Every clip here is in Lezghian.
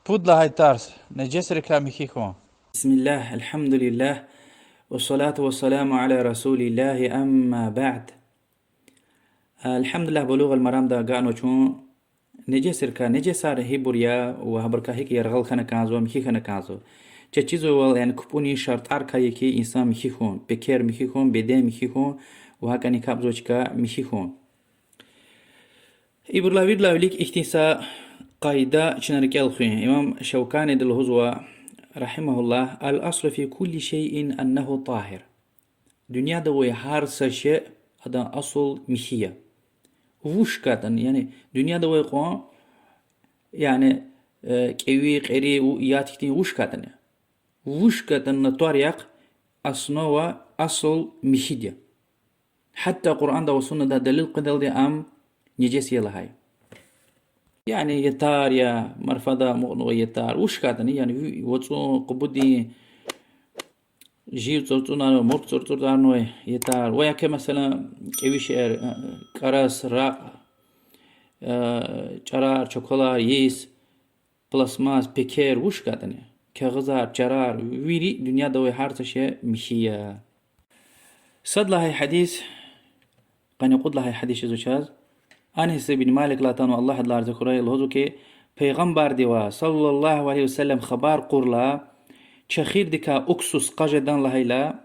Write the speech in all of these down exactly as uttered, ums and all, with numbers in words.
Пуд лагьай тарс. Нежесрикай михьи хьун. بسم الله، الحمد لله، والصلاة والسلام على رسول الله، أما بعد. Алгьамдулиллагь, Булугъул Марамда агакьнава чун нежесрикай, нежесар гьибур я ва гьабурукай гьикӀ яргъал хьана кӀанзава, михьи хьана кӀанзава. Чаз чизвайвал, яни купӀунин шартӀарикай я хьи, инсан михьи хьун, пекер михьи хьун, беден михьи хьун ва гьакӀани капӀзавай чка михьи хьун. Ибурулай виридалай вилик ихьтин са къайда чна рикӀел хуьн. Имам Шавканиди лугьузва, رحمه الله: الأصل في كل شيء أنه طاهر. Дуьньяда авай гьар са шей, адан асул михьи я. Вуч хьайитӀани, яни дуьньяда авай кьван, яни, э, кӀеви, кьери, у-, яд хьтин вуч хьайитӀани. Вуч хьайитӀани на тӀвар яхъ, основа, асул михьиди я. Гьатта Къуръанда ва суннада далил къведалди ам нежес я лагьай. Яни ятар я, марфада амукьнавай ятар, вуч хьайитӀани, яни ви-, вацӀун, къубудин, жив цӀурцӀунарнавай, мурк цӀурцӀурарнавай ятар, ва я ки, месела, кӀеви шейэр, э, кӀарас, ракь, э, чӀарар, чукалар, йис, пластмасс, пекер, вуч хьайитӀани, кагъизар, чарар, вири дуьньяда авай гьар са шей михьи я. Сад лагьай гьадис, къанни кьуд лагьай гьадис жезва чаз. Анас ибн Маликалай атанва, Аллагь адалай рази хьурай, лугьузва хьи, Пайгъамбардивай, صلى الله عليه وسلم, хабар кьурла, чехирдикай уксус къажедан лагьайла,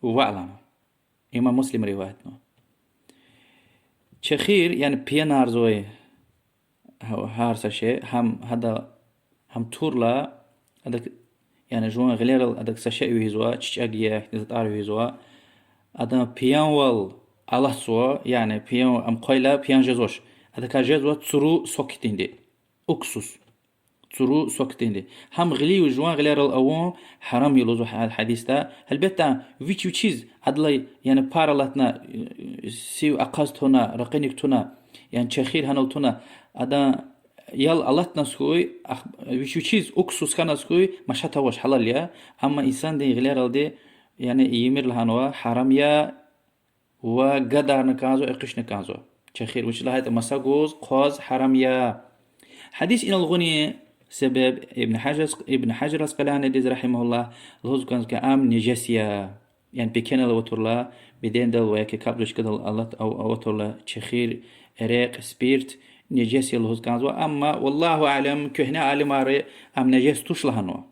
ваъ лагьана. Имам Муслима риваятнава. Чехир, яни пиянарзавай гьа-, гьар са шей, гьам гьада, гьам турла, адак, яни жуван гъилерал адак са шей вегьизва, чичӀек я, затӀар вегьизва. Адан пиянвал алатзава, яни пиян, ам хъвайла пиян жезвач. Адакай жезва цуру сок хьтинди. Уксус. Цуру сок хьтинди. Гьам гъилив жуван гъилерал авун гьарам я лугьузва гьа-, гьадисда. Гьелбетда, вич вичиз адалай, яни пар алатна, э, сив ахъаз туна, ракъиник туна, яни чехир гьанал туна, адан ял алатназ хьуй, ах-, вич вичиз уксус хьаназ хьуй, машат авач, гьалал я. Амма инсандин гъилералди, яни ийимир лагьанва, гьарам я, ва гадарна кӀанзава, экъична кӀанзава. Чехир вуч лагьайтӀа маса гуз, хъваз гьарам я. Гьадис инал гъунин себеб Ибн Гьажар, Ибн Гьажар Аскъаланидиз, رحمه الله, лугьуз кӀанзава хьи, ам нежес я. Яни пекенал аватурла, бедендал ва яки капӀзавай чкадал алат-, ав-, аватурла чехир, эрекь, спирт нежес я лугьуз кӀанзава. Амма, والله أعلم, куьгьне алимри ам нежес туш лагьанва.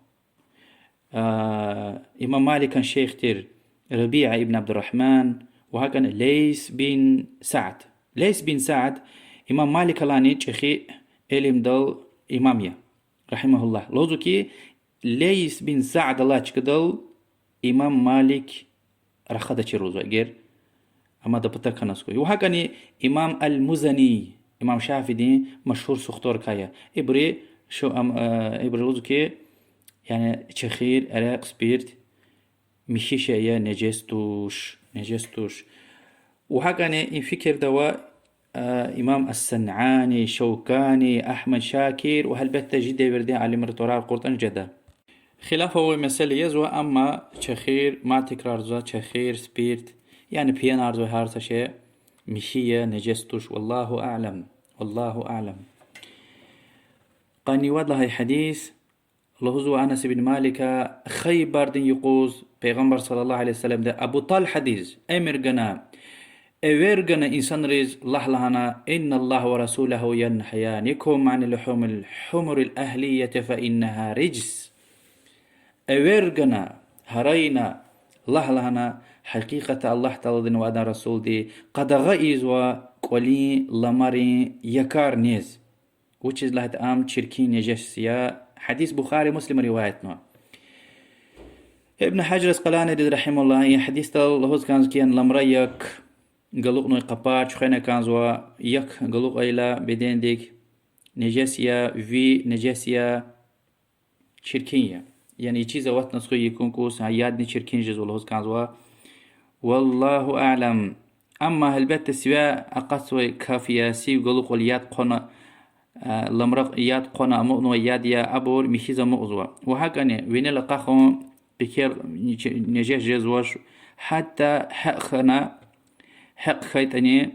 А, имам Маликан шейх тир Рабиа ибн Абдуррагьман ва гьакӀни Лейс бин Саад. Лейс бин Саад имам Маликалайни чӀехи илимдал имам я, رحمه الله. Лугьузва хьи, Лейс бин Саад алай чкадал имам Малик рахадачир лугьузва, эгер ам адан патав хьаназ хьуй. Ва гьакӀни имам Ал-Музани, имам Шафиидин машгьур сухторикай я. Ибуру шу-, ам, э, ибуру лугьузва хьи, яни чехир, эрекь, спирт михьи шей я, нежес туш, нежес туш. Ва гьакӀни и фикирда ава, э, имам Ас-Санани, Шавкани, Агьмад Шакир ва гьелбетда чи девирдин алимрин тӀварар кьуртӀани жеда. Хилаф авай месэла язва, амма чехир, мад тикрарзава, чехир, спирт, яни пиянарзавай гьар са шей михьи я, нежес туш. والله أعلم. والله أعلم. Къанни вад лагьай гьадис. Лугьузва Анас ибн Малика, Хайбардин юкъуз Пайгъамбар صلى الله عليه وسلمди Абу ТӀалгьадиз эмир гана, эвер гана инсанриз лагь лагьана: إن الله ورسوله ينهيانكم عن لحوم الحمر الأهلية فإنها رجس. Эвер гана, гьарайна, лагь лагьана: гьакъикъатда Аллагь Тааладини ва адан расулди къадагъа ийизва кӀвалин ламарин якӀар нез. Вучиз лагьайтӀа ам чиркин, нежес я. Гьадис Бухари, Муслима риваятнава. Ибн Гьажар Аскъаланидиз, رحمه الله, и гьадисдал лугьуз кӀанзава хьи, ламрай як галукьнавай къапар чуьхвена кӀанзава, як галукьайла бедендик, нежес я, ви нежес я, чиркин я. Яни и чиз аватназ хьуй, и кӀункӀуз, гьа ядни чиркин жезва лугьуз кӀанзава. والله أعلم. Амма гьелбетда сивяй акъатзавай каф я, сив галукьайла яд хъвана, а, ламра яд хъвана амукьнавай яд я, абур михьиз амукьзава. Ва гьакӀни винел акьахун пекер нежес жезвач, гьатта гьекь хьана, гьекь хьайитӀани,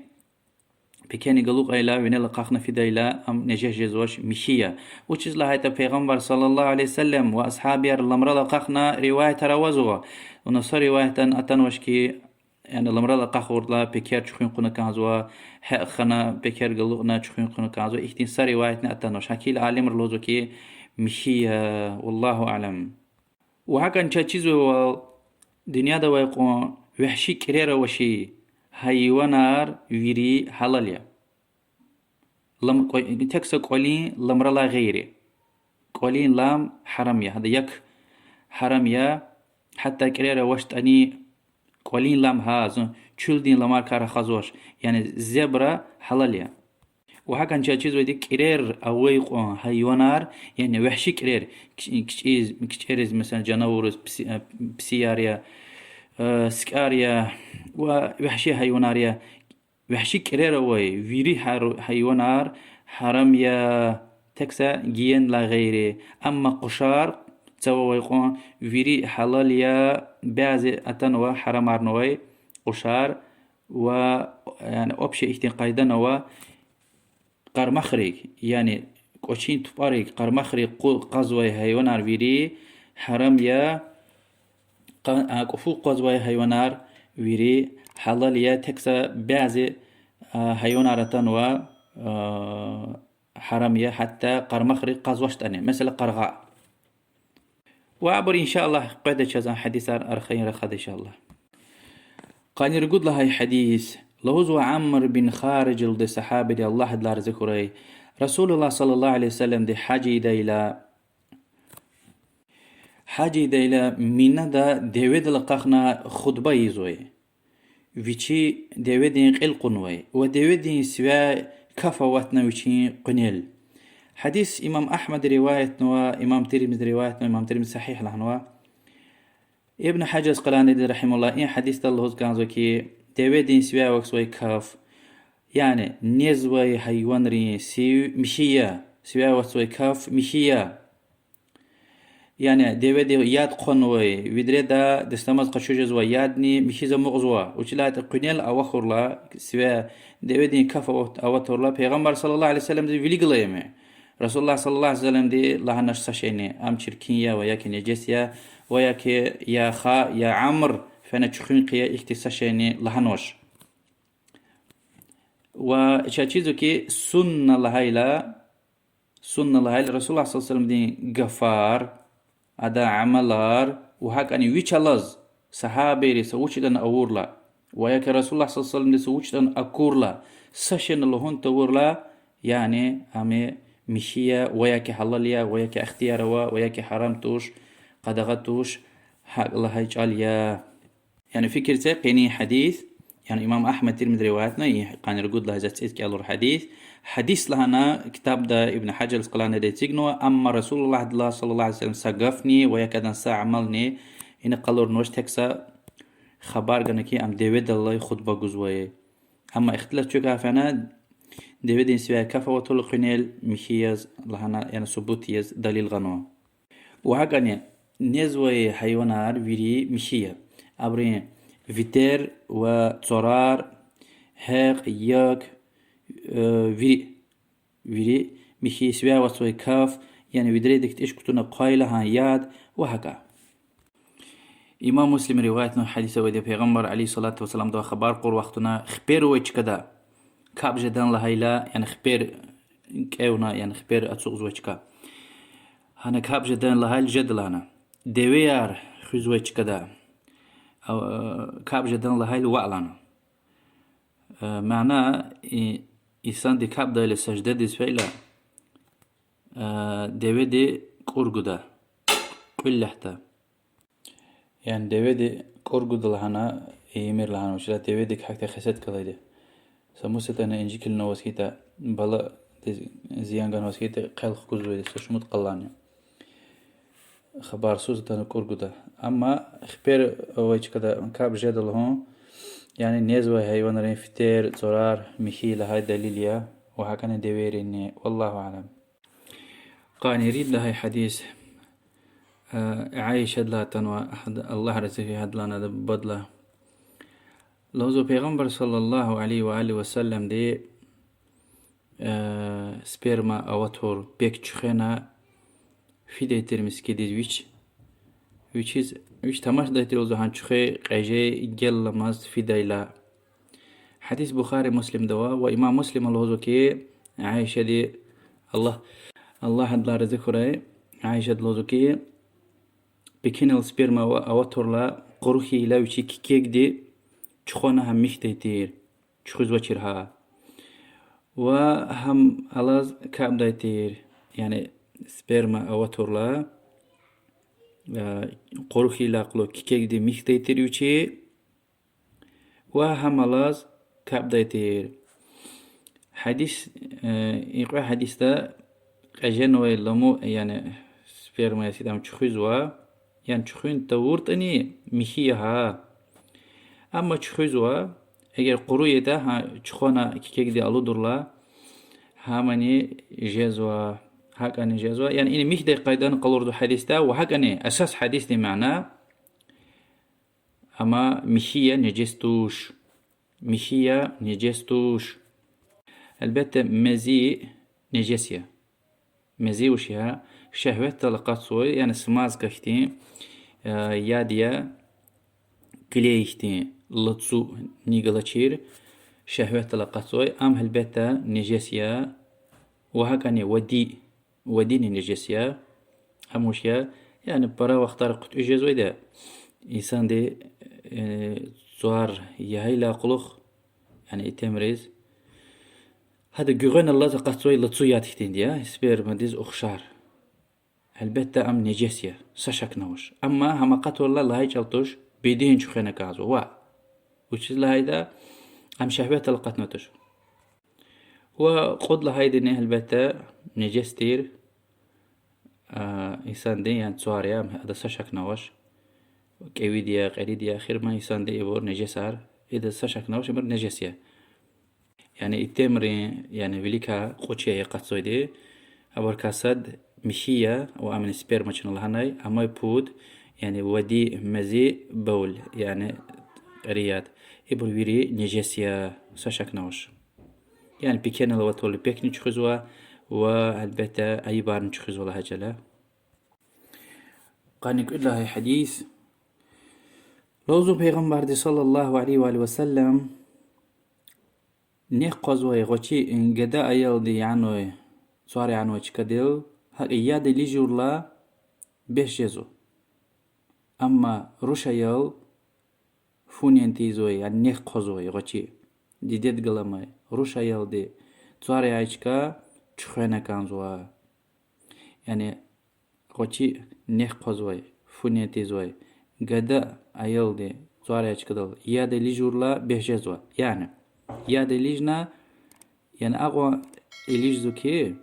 пекерни галукьайла, винел акьахна фидайла, ам нежес жезвач, михьи я. Вучиз лагьайтӀа Пайгъамбар صلى الله عليه وسلم ва асгьабияр ламрал акьахна риваятар авазва. Вуна са риваятда атанвач хьи, яни ламрал акьахурла пекер чуьхуьн кьуна кӀанзава, гьекь хьана пекер галукьна чуьхуьн кьуна кӀанзава, ихьтин са риваятни атанвач. ГьакӀ хьайила алимри лугьузва хьи, михьи я, والله أعلم. Ва гьакӀни чаз чизвайвал, дуьньяда авай кьван вагьши кӀирер авачир гьайванар вири гьалал я. Лам-, кьве-, тек са кӀвалин ламралай гъейри. КӀвалин лам гьарам я, гьада як гьарам я, гьатта кӀирер авачтӀани кӀвалин лам гьа, зун чуьлдин ламарикай рахазвач, яни зебра гьалал я. Ва гьакӀни чаз чизвайди кӀирер авай кьван гьайванар, яни вагьши кӀирер, кич-, кичӀез, кичӀериз, месела, жанавуриз, пси-, э, псияр я, э, сикӀар я, ва вагьши гьайванар я, вагьши кӀирер авай вири гьар-, гьайванар гьарам я, тек са гиенилай гъейри. Амма къушар, цававай кьван, вири гьалал я, бязи атанва гьарамарнавай къушар, ва, яни, общий ихьтин къайдани ава, къармахрик, яни кӀвачин тупӀарик, къармахрик къу-, къвезвай гьайванар вири гьарам я, къа-, а, кӀуфул къвезвай гьайванар вири гьалал я, тек са бязи, а, гьайванар атанва, а, гьарам я, гьатта къармахрик къвезвачтӀани, месела, къаргъа. Ва абур, إن شاء الله, къведа чаз а гьадисар архайин рахада, إن شاء الله. Къанни ругуд лагьай гьадис. Лугьузва Амр бин Харижалди, сагьабиди, Аллагь адалай рази хьурай, رسول الله صلى الله عليه وسلمди гьаж ийидайла, гьаж ийидайла Минада деведал акьахна хутба ийизвай. Вичи деведин кьил кьунвай ва деведин сивяй каф аватна вичин къуьнел. Гьадис имам Агьмада риваятнава, имам Тирмизиди риваятнава, имам Тирмизи сагьигь лагьанва. Ибн Гьажар Аскъаланиди, رحمه الله, и гьадисдал лугьуз кӀанзава хьи, деведин сивяй аватзавай каф, яни незвай гьайванрин сив михьи я, сивяй аватзавай каф михьи я. Яни деведи яд хъванвай, видреда дастамаз къачуз жезвай ядни михьиз амукьзава. Вучиз лагьайтӀа къуьнел авахьурла, сивяй деведин каф ават-, аватурла, Пайгъамбар صلى الله عليه وسلمдиз вилик галай ам. رسول الله صلى الله عليه وسلمди лагьанач са шейни, ам чиркин я ва яки нежес я, ва яки я ха, я Амр, фена чуьхуьн хъия, ихьтин са шейни лагьанвач. Ва чаз чизва хьи, сунна лагьайла, сунна лагьайла رسول الله صلى الله عليه وسلمдин гафар, адан амалар ва гьакӀни вич алаз, сагьабайри са вуч ятӀани авурла, ва яки رسول الله صلى الله عليه وسلمди са вуч ятӀани акурла, са шейни лугьун тавурла, яни ам михьи я, ва яки гьалал я, ва яки ихтияр ава, ва яки гьарам туш, къадагъа туш, гьакӀ лагьай чӀал я. Яни фикир це, къенин гьадис, яни имам Агьмад, Тирмизи риваятна, и къанни ругуд лагьай заз цӀийиз кӀелур гьадис. Гьадис лагьана китабда Ибн Гьажар Аскъаланиди эцигнава, амма رسول اللهдилай صلى الله عليه وسلم са гафни ва яки адан са амални ина къалурнавач, тек са хабар гана хьи, ам деведал алай хутба гузвай. Амма ихтилат чуькай фена, деведин сивяй каф аватурла къуьнел михьи яз лагьана, яни субут яз далил гъанва. Ва гьакӀни незвай гьайванар вири михьи я. Абурун витер ва цурар, гьекь, як, э, вири, вири михьи, сивяй аватзавай каф, яни видредик тӀиш кутуна хъвайла гьа яд ва гьакӀа. Имам Муслима риваятнавай гьадис авайди, Пайгъамбар عليه الصلاة والسلامдавай хабар кьур вахтунда хипер авай чкада, капӀ жедан лагьайла, яни хипер кӀевна, яни хипер ацукьзавай чка. Гьана капӀ жедан лагьайла жеда лагьана. Девеяр хуьзвай чкада, а, капӀ жедан лагьайла ваъ лагьана. Э, мана, и-, инсанди капӀдайла саждадиз фейила, э, деведи кӀур гуда, кьуьл лягьда. Яни деведи кӀур гуда лагьана, ийимир лагьана, вучиз лагьайтӀа деведик гьахьтин хесет галайди. Са мус ятӀани инжикилнаваз хьайитӀа, баладиз зиян ганваз хьайитӀа, хъел хкузвайди са шумуд къални. Хабарсуз атана кӀур гуда. Амма хипер авай чкада капӀ жеда лугьун, яни незвай гьайванрин фитер, цурар михьи лагьай далил я, ва гьакӀни девейринни, والله أعلم. Къанни ирид лагьай гьадис, э, Аишадилай атанва, гьад-, Аллагь рази хьуй гьадалайни адан бубадилайни. Лугьузва Пайгъамбар صلى الله عليه وآله وسلمди э, сперма аватур пек чуьхвена, фидай тир мискӀиндиз вич. Вичиз, вич тамашдай тир лугьузва гьа чуьхвей кьежей гелламаз фидайла. Гьадис Бухари, Муслимда ава, ва имам Муслима лугьузва хьи, Аишади, Аллагь, Аллагь адалай рази хьурай, Аишади лугьузва хьи, пекинал сперма ава-, аватурла, къуру хьайила вичи кикекди чуьхвена гьам михьдай тир, чуьхуьзвачир гьа. Ва гьам алаз капӀдай тир, яни сперма аватурла, э, къуру хьайила кьулухъ кикекди михьдай тир вичи, ва гьам алаз капӀдай тир. Гьадис, э, и кьве гьадисда кьеженвай ламу, яни сперма ясидам чуьхуьзва, яни чуьхуьн тавуртӀани михьи я гьа. Амма чуьхуьзва, эгер къуру ятӀа, гьа чуьхвена кикекди алудурла, гьамани жезва, гьакӀани жезва. Яни ина михьдай къайдани къалурзава гьадисда, ва гьакӀани асас гьадисдин мана, амма михьи я, нежес туш. Михьи я, нежес туш. Гьелбетда, мези нежес я. Мези вуч я? Шагьватдал акъатзавай, яни смазка хьтин, э, яд я, клей хьтин, лацу ни галачир, шагьватдал акъатзавай, ам гьелбетда нежес я, ва гьакӀани вади, вадини нежес я. Ам вуч я? Яни пара вахтара хъуьтӀуьз жезвайди я инсанди, э, цвар ягъайла кьулухъ, яни итимриз. Гьада гуьгъуьналлаз акъатзавай лацу яд хьтинди я, спермадиз ухшар. Гьелбетда, ам нежес я, са шакни авач. Амма гьам акъатайла лагьай чӀал туш, беден чуьхвена кӀанзава, ваъ. Вучиз лагьайтӀа ам шагьватдал акъатнавай туш. Ва кьуд лагьайдини, гьелбетда, нежес тир, а, инсандин, яни цвар я, ам, ада са шакни авач. КӀевиди я, кьериди я, эхир ма инсандин ибур нежесар, ида са шакни авач, ибур нежес я. Яни итимрин, яни виликай кьуд шей акъатзавайди, абурукай сад михьи я, ва амни сперма чна лагьанай, амай пуд, яни вади, мези, бавл, яни кьери яд. Ибур вири нежес я, са шакни авач. Яни пекенал аватайла пекни чуьхуьзва, ва, гьелбетда, айибарни чуьхуьзва лагьай чӀал я. Къанни кӀуьд лагьай гьадис. Лугьузва Пайгъамбарди, صلى الله عليه وآله وسلم, нек хъвазвай гъвечӀи, гада аялди янвай, цвар янвай чкадал, гьакӀ яд илижурла бес жезва. Амма руш аял фу нени тийизвай, яни нек хъвазвай гъвечӀи, дидед галамай, руш аялди цвар яй чка чуьхвена кӀанзава. Яни гъвечӀи нек хъвазвай, фу нени тийизвай, гада аялди цвар яй чкадал яд илижурла бес жезва. Яни яд илижна, яни акьван илижзава хьи,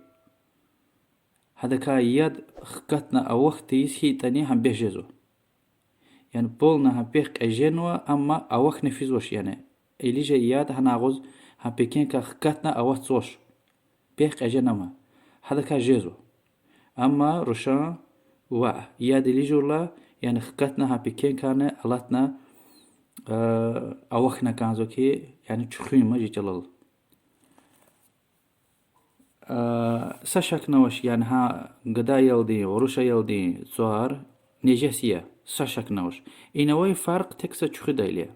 гьадакай яд хкатна авахьиз хьайитӀани гьам бес жезва. Яни полна гьам пек кьеженва, амма авахьна физвач, яни илижай яд гьана агъуз гьам пекенкай хкатна аватзавач. Пек кьежена ама, гьадакай жезва. Амма рушан ваъ, яд илижурла, яни хкатна гьам пекенкайни алатна, а, авахьна кӀанзава хьи, яни чуьхуьн ма жи чӀалал. А, са шакни авач, яни гьа гада аялдин, руш аялдин цвар нежес я, са шакни авач. Ина авай фаркь тек са чуьхуьдайла я,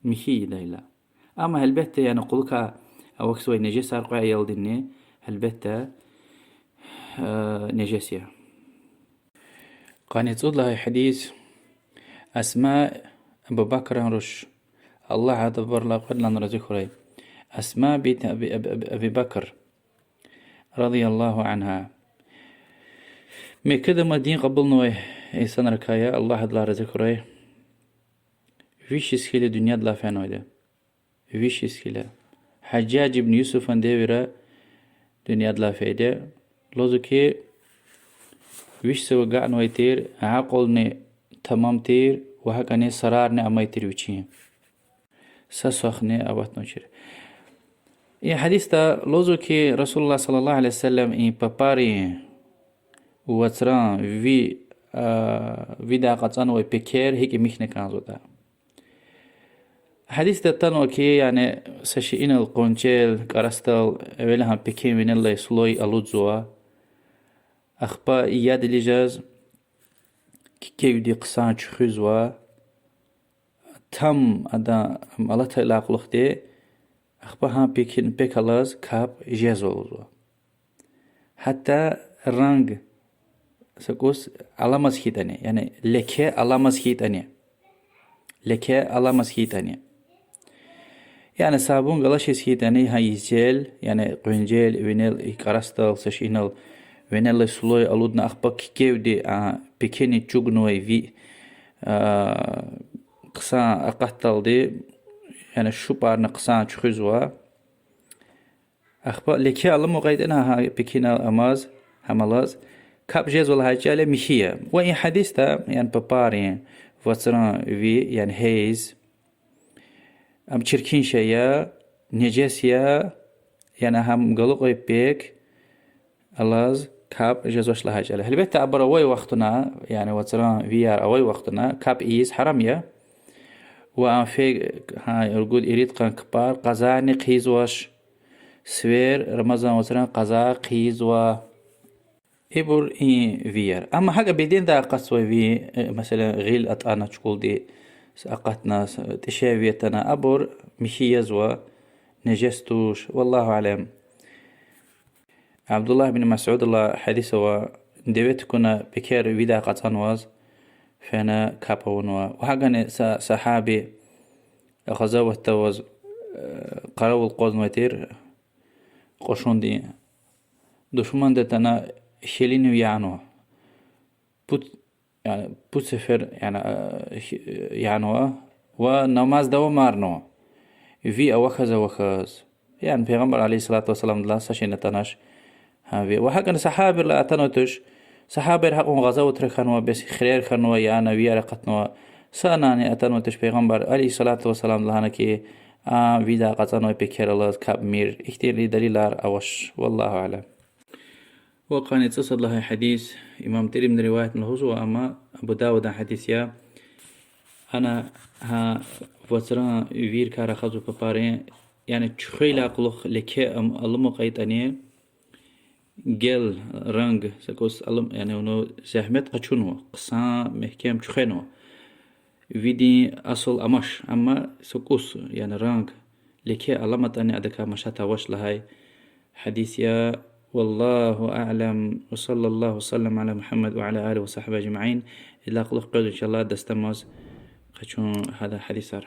михьи ийидайла. Амма гьелбетда, яни кьулухъай авахьзавай нежесар кьве аялдинни, гьелбетда, а, нежес я. Къанни цӀуд лагьай гьадис. Асма, Абу Бакран руш, Аллагь адабуралай кьведлан рази хьурай, Асма бинт Аби, Аби, Аби, Аби Бакр, رضي الله عنها. Меккада ам дин кьабулнавай инсанрикай я, Аллагь адалай рази хьурай. Виш йис хьайила дуьньядилай фенвайди. Виш йис хьайила. Гьажжаж ибн Юсуфан девирда дуьньядилай фейиди. Лугьузва хьи, виш йисав агакьнавай тир, акьулни тамам тир ва гьакӀни сарарни амай тир вичин. Са сахни аватнавачир. И гьадисда лугьузва хьи, رسول الله صلى الله عليه وسلم и папарин, вацран, ви, а, видай кьацӀанвай пекер гьикӀ михьна кӀанзаватӀа. Гьадисда атанва хьи, яни са шейинал, къванцел, кӀарасдал, эвел гьа пекин винеллай слой алудзава. Ахпа яд иличӀаз кикевди хъсан чуьхуьзва, там ада алатайдалай кьулухъди, ахпа гьа пекин, пек алаз капӀ жезва лугьузва. Гьатта ранг са кӀус аламаз хьайитӀани, яни леке аламаз хьайитӀани. Леке аламаз хьайитӀани. Яни сабун галачиз хьайитӀани, гьа йисел, яни къванцел винел, и кӀарасдал, са шейинал винеллай слой алудна, ахпа кикевди, а, пекинни чӀугунвай ви, а, хъсан акъатдалди, яни шупӀарна хъсан чуьхуьзва. Ахпа леке аламукьайтӀани гьа пекинал амаз, гьам алаз, капӀ жезва лагьай чӀал я, михьи я. Ва и гьадисда, яни папарин вацран ви, яни гьейз, ам чиркин шей я, нежес я, яни гьам галукьай пек алаз капӀ жезвач лагьай чӀал я. Гьелбетда, абур авай вахтунда, яни вацран вияр авай вахтунда капӀ ийиз гьарам я. Ва ам фей, гьа, ругуд-ирид кьван кпӀар къазарни хъийизвач. Сивер Рамазан вацран къазар хъийизва. Ибур и вияр. Амма гьакӀ бедендилай акъатзавай ви, э, месела, гъил атӀана чукӀулди, с-, акъатна, с-, тӀишев ви атана, абур михьи язва, нежес туш, والله أعلم. Абдуллагь бин Масудалай гьадис ава, деве тукӀуна пекер видай кьацӀанваз, фена капӀ авунва. Ва гьакӀни са сагьаби гъазаватда аваз, э, къаравул къвазнавай тир кьушундин, душманди атана, хьелинив янва. Пуд, яни, пуд сефер, яни, а, хь-, янва ва намаз давамарнава. Ви авахьаз-авахьаз. Яни Пайгъамбар عليه الصلاة والسلامдилай са шейни атанач. Гьа, ви. Ва гьакӀни сагьабайрилай атанвай туш. Сагьабайри гьакьван гъазаватра хьанва, бес хирер хьанва, яна вияр акъатнава. Санани атанвай туш Пайгъамбар عليه الصلاة والسلامди лагьана хьи, а, видай кьацӀанвай пекер алаз капӀ мийир. Ихьтинри далилар авач. والله أعلم. Ва къанни цӀусад лагьай гьадис, имам Тирмизиди риваятна лугьузва, амма Абу Давудан гьадис я. Ана гьа вацран виркай рахазва папарин, яни чуьхвейдалай кьулухъ леке ам-, аламукьайтӀани, гел ранг са кӀус алам-, яни вуна зегьмет къачунва, хъсан, мягькем чуьхвенва. Видин асул амач, амма са кӀус, яни ранг, леке аламатӀани адакай машат авач лагьай гьадис я. والله أعلم، وصلى الله وسلم على محمد وعلى آله وصحبه أجمعين. Идалай кьулухъ къведа, إن شاء الله, дастамаз къачун гьада гьадисар.